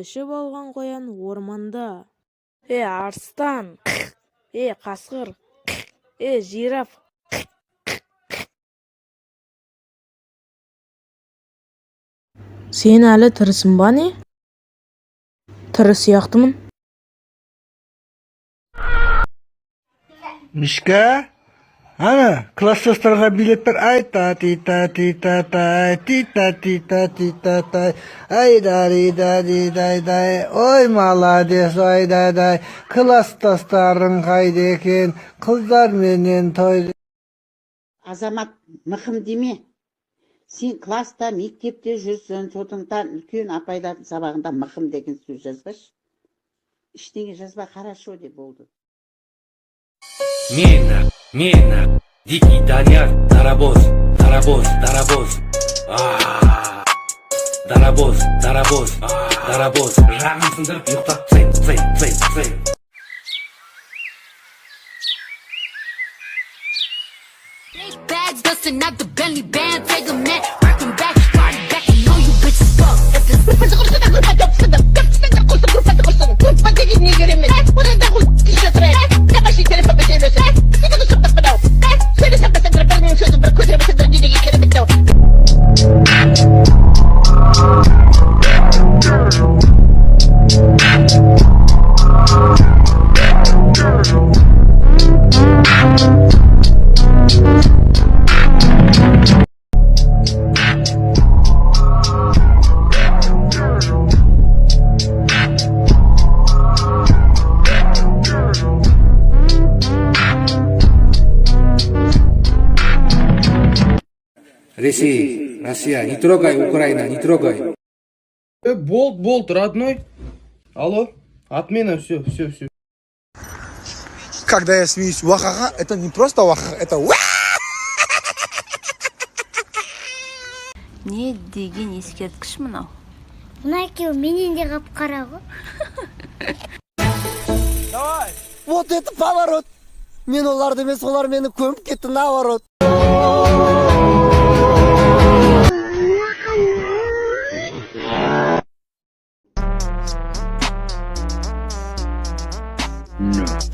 Ішіп алған қоян орманда. Е, арыстан! Е, қасқыр! Е, жираф! Сен әлі тірісің ба, не? Тірі сияқтымын. Мишка, ана, класстастарға билет бар. Ай та ти та ти та тай, ти та ти та ти та тай. Ай да ри да ди дай дай. Ой, молодец, ай дай дай. Класстастарың қайда екен? Қыздар менен той. Азамат, мықым деме. Сен класста, мектепте жүрсің, сондықтан үлкен апайлардың сабағында мықым деген сөз жазбашы. Ештеңе жазба, хорошо деп болды. Мен, Дикий Данияр, дарабоз, дарабоз, дарабоз. А, дарабоз, дарабоз, дарабоз. Жағын сындырып ұйықтап тастаймын, тастаймын, тастаймын, тастаймын. Big bags busting out the Bentley band, take a man, working back, party back, you know you bitches fuck. If it's Ресей, Россия, не трогай Украина, не трогай. Болт, болт, родной. Алло, отмена, все, все, все. Когда я смеюсь вахаха, это не просто вахаха, это уа! Не деген ескерткіш мынау? Мына екеуі менен де қап қара ғой. Вот это поворот! Мен оларды емес, олар мені көміп кетті наоборот. No.